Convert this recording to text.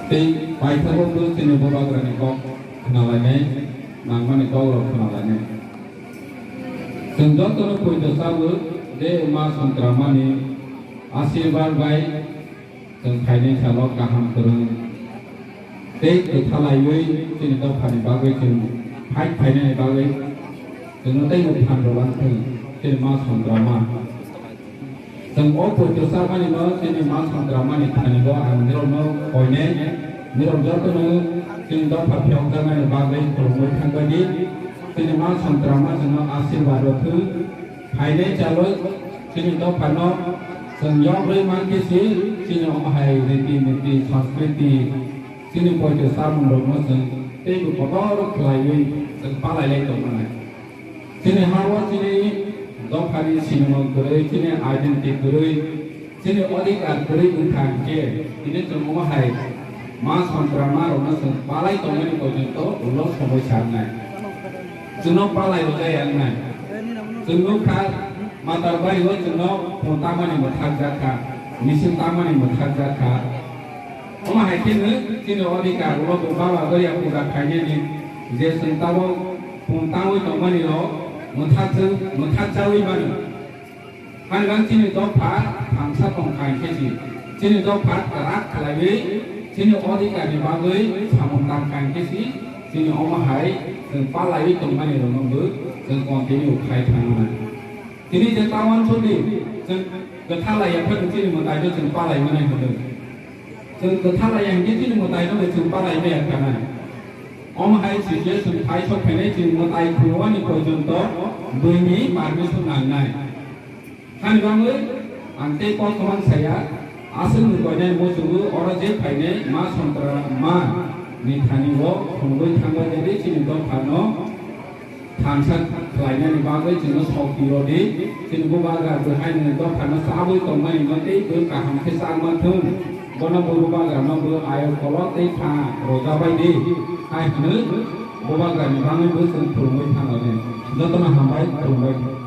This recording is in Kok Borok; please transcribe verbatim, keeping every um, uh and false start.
Tei paithago bo chini bubagrani kok khwnalainai, nangmani kokrok khwnalainai. Chwng jotono poito sabo je Ma Songkramani asirwad bai chwng phainai salo kaham kwrwng tei kwthalaiwi chini dophani bagwi chwng fight phainani bagwi chwngno teibo phan rwlang thung chini Ma Songkrama. Chwng o poito chamani no chini Ma Songkramani thani bo ang nirokno koinai, nirok jotono chini dopha phiyokjaknani bagwi khulumwi thangbai di. Chini Ma Songkrama chwngno asirwad rw thung. Phainai chalo chini dophano chwng yokgwi mankhe si chini omo hai riti niti, sanskriti, chini poito chamungrokno chwng teibo kotor khlaiwi chwng palailai tongmani. Chini ha-o chini dophani sinimung kwrwi, chini identity kwrwi, chini odhikar kwrwi wngkha hinkhe, tini chwng omo hai Ma Songkramani rokno chwng palai tongmani porjonto ulo somoi sa wngnai. Chwngno palai rwjaya wngnai. Chwng nukha Matarbari o chwngno phone tamani mwthakjak kha, misil tamani mwthakjak kha. Omo hai kheno chini odhikar ulo bo baba goria puja khainani je chwng tabok phone tangwi tongmani rok mwthakjak, mwthakjawi mano. Hani bang chini dopha thansa tong kha hinkhe si, chini dopha kwrak khlaiwi chini odhikarni bagwi samung tang kha hinkhe si, chini omo hai chwng palaiwi tongmani rokno bo chwng continue khai thangna. Tini je ta uansukdi, chwng kwthalaiya phano chini mwtaino chwng palai mwnai hwnwi. Chwng kwthalaiya hinkhe chini mwtaino bo chwng palai maya kha na. Omo hai situation phai sok phainai chini mwtai khulumani porjonto buini permission nangnai. Hani bagwi ang tei kok kwbang saya, aswkni koinai muchungo oro je phainai Ma Songkramani thani o khulumwi thangbai di chini dophano thansa khlainani bagwi chwngno sokti rw di. Chini bubagra bwhaini dophano chabwi tongmani no tei bw kaham khe chakma thung. Bono bo bubagrano bo ayok kolok tei pha rwjabai di. Hai hwnwi bubagrani bagwi bo chwng khulumwi thango di. Jotono hambai, khulumbai.